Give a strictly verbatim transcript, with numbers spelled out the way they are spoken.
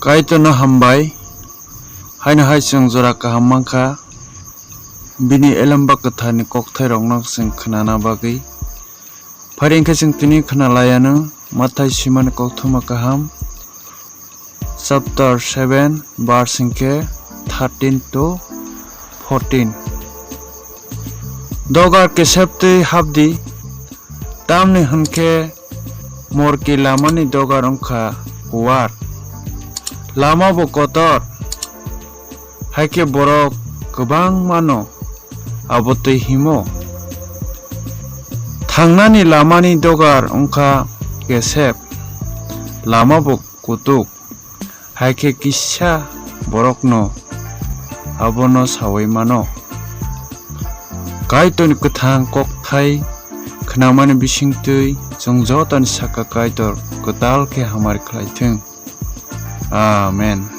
Kaitorno hambai, haino hai chwng jora kaham mankha, bini elembak kwtharni kokthairokno chwng khnana bagwi. Phai hwnkhe chwng tini khna laianw Mathai swimani kokthoma kaham, chapter seven, verse hwnkhe thirteen to fourteen. Dogar kesep twi hapdi, tamni hwnkhe morki lamani dogar wngkha kuwar, lama bo kotor, hai khe borok kwbangmano abo twi himo. Thangnani lamani dogar wngkha kesep, lama bo kutuk, hai khe kisa borokno abono saui mano. Kaitorni kwthang kokthai khnamani bisingtwi chwng jotoni saka Kaitor kwtal khe hamari khlai thung. Amen.